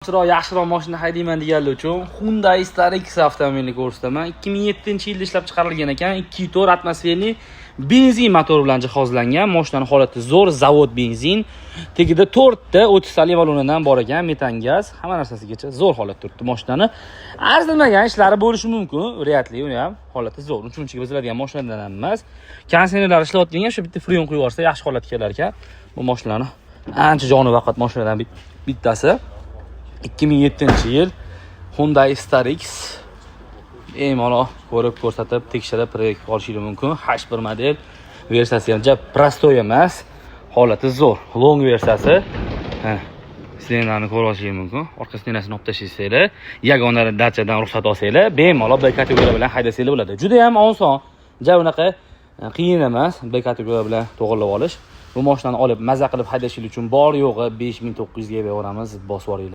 Chiroq yaxshiroq mashina haydayman deganlar uchun Hyundai Starex avtomobilini ko'rsataman. 2007-yilda ishlab chiqarilgan ekan. 2.4 атмосферный benzin motori bilan jihozlangan. Mashinani holati zo'r, zavod benzin. Tagida 4 ta 30 tali ballonidan bor ekan, metan gaz, hamma narsasigacha zo'r holat turibdi mashinani. Arzimagan ishlari bo'lishi mumkin, вряд ли, uni ham holati zo'r. Uncha-muncha buziladigan mashinadan ham emas. Konditsionerlar ishlayotganga o'sha bitta freon quyib yuborsa, yaxshi holatga kelar ekan. Bu mashinani ancha joni vaqt mashinadan bittasi. 2007-yil Hyundai Starex, bemalol ko'rib, ko'rsatib, tekshirib, проверка olishingiz mumkin. H1 model versiyasi ham ja простой emas, holati zo'r. Long versiyasi. Ha, silenlarni ko'rib olishingiz mumkin. Orqa silenasini olib tashlaysanglar, yagona dachadan ruxsat olsanglar, bemalol B kategoriya bilan haydasanglar bo'ladi. Juda ham oson, ja unaqa qiyin emas B kategoriya bilan to'g'irlab olish. Bu mashinani olib, maza qilib haydashingiz uchun bor yo'g'i 5900 ga beraveramiz, bosib yuboringlar.